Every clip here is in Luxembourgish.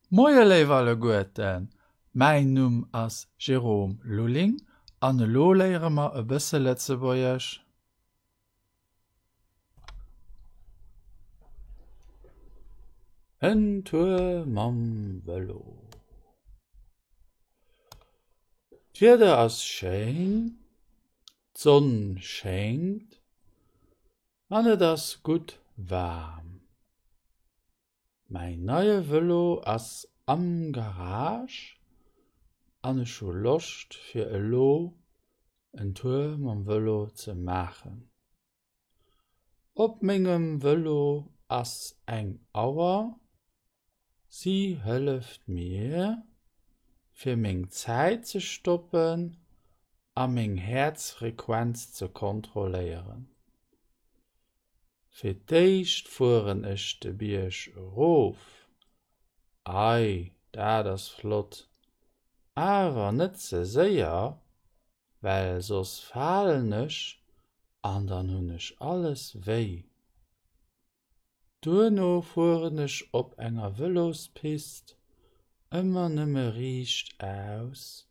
Moie léif alleguerten, mäin Numm ass Jérôme Lulling an elo léiere mer e bësse Lëtzebuergesch. En Tour mam Vëlo. D'Wieder ass schéin, d'Sonn schéngt an et ass gutt waarm. Mäin neie Vëlo ass am Garage an ech hu Loscht fir elo en Tour mam Vëlo ze maachen. Op mengem Vëlo ass eng Auer, si hëlleft mir fir meng Zäit ze stoppen a meng Häerzfrequenz ze kontrolléieren. Fir d'éischt fueren ech de Bierg erof, ei, dat ass flott, awer net ze séier, well soss falen ech an dann hunn ech alles wéi. Duerno fueren ech op enger Vëlospist ëmmer nëmme riicht aus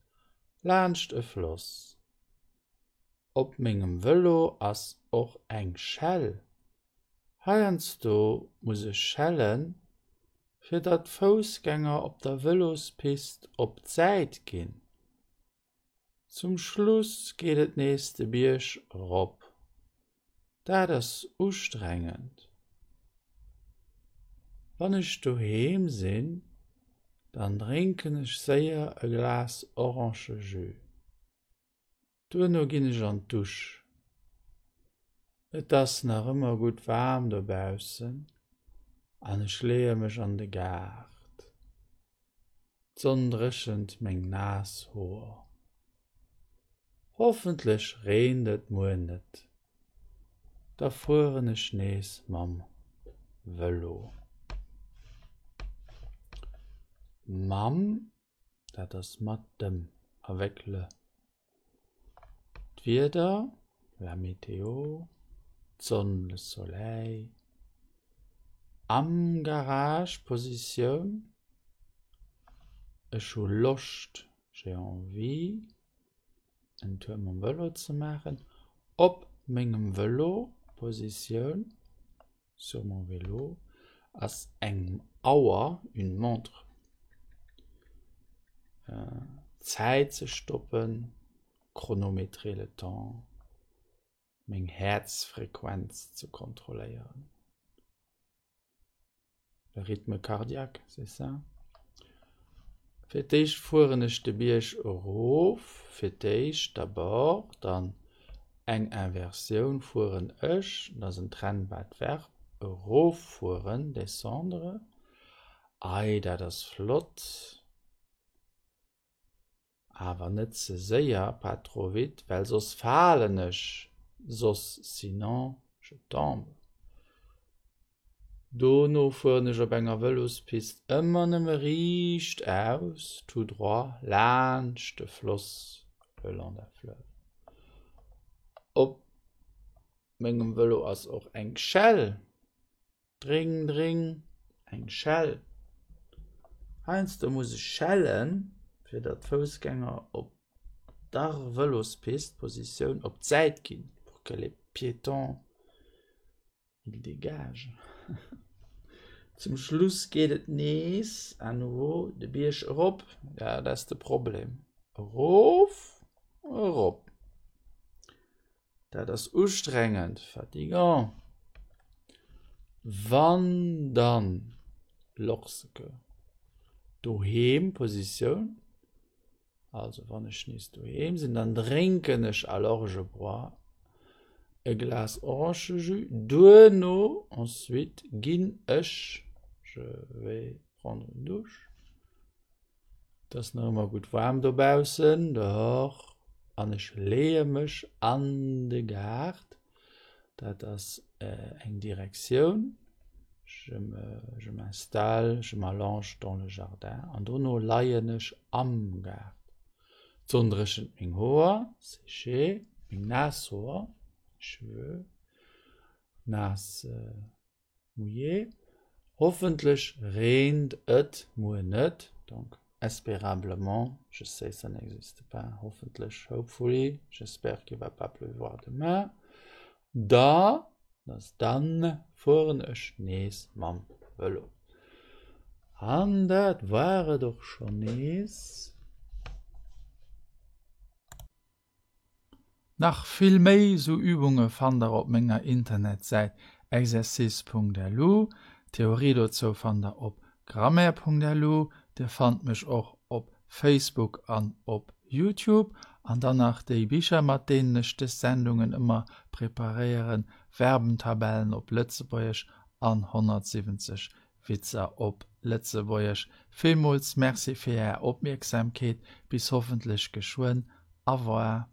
laanscht e Floss. Op mengem Vëlo ass och eng Schell. Heiansdo muss ech schellen, fir datt d'Foussgänger op der Vëlospist op d'Säit ginn. Zum Schluss geet et nees de Bierg erop. Dat ass ustrengend. Wann ech doheem sinn, dann drénken ech séier e Glas Orangejus. Duerno ginn ech an d'Dusch. Et ass nach ëmmer gutt waarm dobaussen an ech leeë mech an de Gaart. D'Sonn dréchent meng naass Hoer. Hoffentlech reent et muer net, da fueren ech nees mam Vëlo. Mam Dat ass mat dem, avec le. D'Wieder, la météo, d'Sonn, le soleil. Am Garage, Positioun. Ech hu Loscht, j'ai envie, en Tour mam Vëlo ze maachen. Op mengem Vëlo, Positioun. Sur mon vélo ass eng Auer, une montre, Zäit ze stoppen, chronométrer le temps, meng Häerzfrequenz ze kontrolléieren. Le rythme cardiaque, c'est ça? Fir d'éischt fueren ech de Bierg erof, fir d'éischt, d'abord, dann eng Inversioun, fueren ech, dat ass en trennbart Verb, eroffueren, descendre. Ei, dat ass flott. Awer net ze séier, pas trop vite, well soss falen ech, soss, sinon je tombe. Dono fueren ech op enger Vëlospist ëmmer nëmme riicht aus, tout droit, laanscht de Floss, le long d'un fleuve. Op mengem Vëlo ass och eng Schell. Dring, dring, eng Schell. Heiansdo muss ech schellen, fir datt d'Foussgänger op der Vëlospist, Positioun, op d'Säit ginn, pour que les piétons ils dégagent. Zum Schluss geet et nees à nouveau de Bierg erop. Ja, dat ass de Problem. Erof, erop. Dat ass ustrengend, fatigant. Wann dann, lorsque, doheem, Positioun, also wann ech nees doheem sinn, dann drénken ech, alors je bois e Glas Orangejus. Duerno, ensuite, ginn ech, je vais prendre une douche. Et ass nach ëmmer gutt waarm dobaussen, dehors, an ech leeë mech an de Gaart. Dat ass eng Direktioun, je me, je m'installe, je m'allonge dans le jardin an dono leien ech am Gaart. D'Sonn dréchent meng Hoer, sécher, meng naass Hoer, cheveux, naass. Mouillé. Hoffentlech reent et muer net, donc espérablement, je sais ça n'existe pas, hoffentlech, hopefully, j'espère qu'il va pas pleuvoir demain, da, dass dann fueren ech nees mam Vëlo. An dat war et och schonn nees. Nach vill méi sou Übunge fannt der op menger Internetsäit exercice.lu. D'Theorie dozou fannt der op grammaire.lu. Dir fannt mech och op Facebook an op Youtube. An dann nach déi Bicher mat deenen ech des Sendungen ëmmer preparéieren, Verbentabellen op Lëtzebuergesch an 170 Witzer op Lëtzebuergesch. Villmools Merci fir Är Opmierksamkeet. Bis hoffentlech geschwënn. Au revoir.